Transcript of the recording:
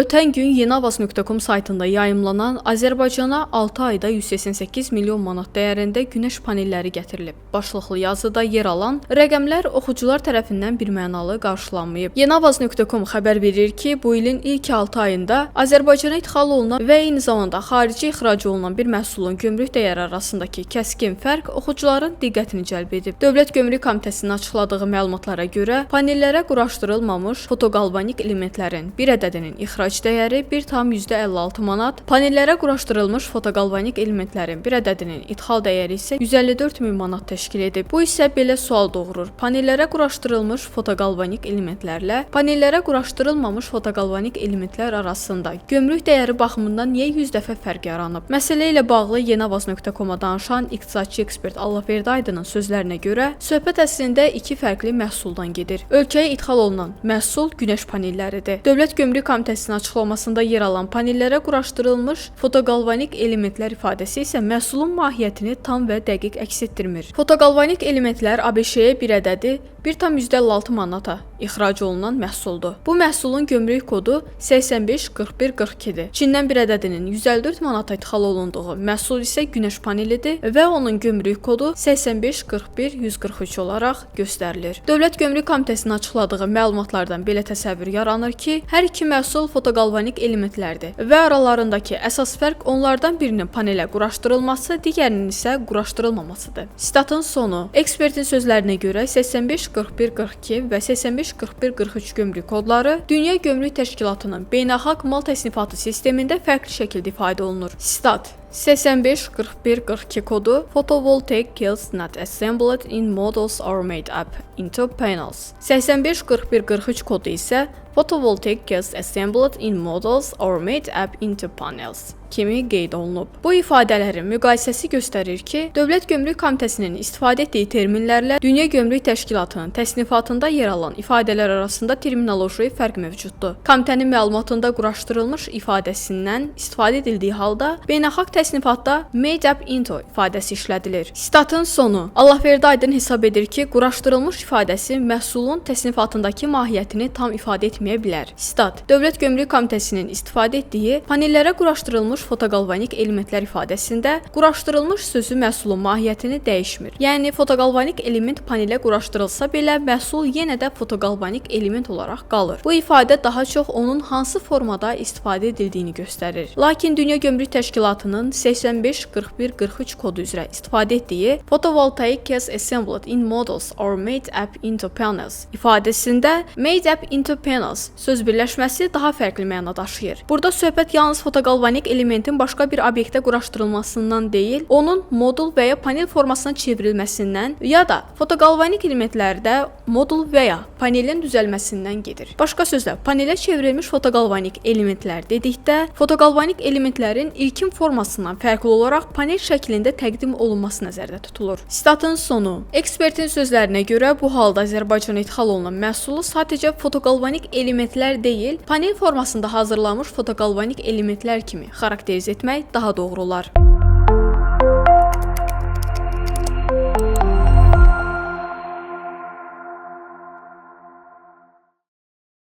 Ötən gün yeniavaz.com saytında yayımlanan "Azərbaycana 6 ayda 188 milyon manat dəyərində günəş panelləri gətirilib" başlıqlı yazıda yer alan rəqəmlər oxucular tərəfindən birmənalı qarşılanmayıb. Yeniavaz.com xəbər verir ki, bu ilin ilk 6 ayında Azərbaycana idxal olunan və eyni zamanda xarici ixrac olunan bir məhsulun gömrük dəyəri arasındakı kəskin fərq oxucuların diqqətini cəlb edib. Dövlət Gömrük Komitəsinin açıqladığı məlumatlara görə, panellərə quraşdırılmamış fotoqalvanik elementlərin bir ədədinin ixrac dəyəri 1,56 manat, panellərə quraşdırılmış fotoqalvanik elementlərin bir ədədinin idxal dəyəri isə 154 min manat təşkil edib. Bu isə belə sual doğurur: Panellərə quraşdırılmış fotoqalvanik elementlərlə panellərə quraşdırılmamış fotoqalvanik elementlər arasında gömrük dəyəri baxımından niyə 100 dəfə fərq yaranıb? Məsələ ilə bağlı yeniavaz.com-a danışan iqtisadçı ekspert Allahverdi Aydının sözlərinə görə, söhbət əslində iki fərqli məhsuldan gedir. Ölkəyə idxal olunan məhsul günəş panelləridir. Dövlət Gömrük Komitəsinin açıqlamasında yer alan "panellərə quraşdırılmış fotoqalvanik elementlər" ifadəsi isə məhsulun mahiyyətini tam və dəqiq əks etdirmir. Fotoqalvanik elementlər ABŞ-yə bir ədədi 1,56 manata ixrac olunan məhsuldur. Bu məhsulun gömrük kodu 85 41 42-dir. Çindən bir ədədinin 154 manata idxal olunduğu məhsul isə günəş panelidir və onun gömrük kodu 85 41 143 olaraq göstərilir. Dövlət Gömrük Komitəsinin açıqladığı məlumatlardan belə təsəvvür yaranır ki, hər iki məhsul fotoqalvanik elementlərdir və aralarındakı əsas fərq onlardan birinin panelə quraşdırılması, digərinin isə quraşdırılmamasıdır. Sitatın sonu. Ekspertin sözlərinə görə 85 41 42 və 85 41 43 gömrük kodları Dünya Gömrük Təşkilatının beynəlxalq mal təsnifatı sistemində fərqli şəkildə ifadə olunur. Sitat: 85 41 42 kodu "Photovoltaic cells not assembled in modules or made up into panels". 85 41 43 kodu isə "Photovoltaic cells assembled in modules or made up into panels" kimi qeyd olunub. Bu ifadələrin müqayisəsi göstərir ki, Dövlət Gömrük Komitəsinin istifadə etdiyi terminlərlə Dünya Gömrük Təşkilatının təsnifatında yer alan ifadələr arasında terminoloji fərq mövcuddur. Komitənin məlumatında "quraşdırılmış" ifadəsindən istifadə edildiyi halda, beynəlxalq təsnifatda "made up into" ifadəsi işlədilir. Sitatın sonu. Allahverdi Aydın hesab edir ki, "quraşdırılmış" ifadəsi məhsulun təsnifatındakı mahiyyətini tam ifadə etməyə bilər. Sitat: Dövlət Gömrük Komitəsinin istifadə etdiyi "panellərə quraşdırılmış fotoqalvanik elementlər" ifadəsində "quraşdırılmış" sözü məhsulun mahiyyətini dəyişmir. Yəni fotoqalvanik element panelə quraşdırılsa belə, məhsul yenə də fotoqalvanik element olaraq qalır. Bu ifadə daha çox onun hansı formada istifadə edildiyini göstərir. Lakin Dünya Gömrük Təşkilatının 85 41 43 kodu üzrə istifadə etdiyi "Photovoltaic cells assembled in modules or made up into panels" ifadəsində "made up into panels" söz birləşməsi daha fərqli məna daşıyır. Burada söhbət yalnız fotoqalvanik elementin başqa bir obyektə quraşdırılmasından deyil, onun modul və ya panel formasına çevrilməsindən ya da fotoqalvanik elementlərdə modul və ya panelin düzəlməsindən gedir. Başqa sözlə, panelə çevrilmiş fotoqalvanik elementlər dedikdə, fotoqalvanik elementlərin ilkin formasından fərqli olaraq panel şəklində təqdim olunması nəzərdə tutulur. Sitatın sonu. Ekspertin sözlərinə görə, bu halda Azərbaycana idxal olunan məhsulu sadəcə fotoqalvanik elementlər deyil, panel formasında hazırlanmış fotoqalvanik elementlər kimi xarakterizə etmək daha doğru olar.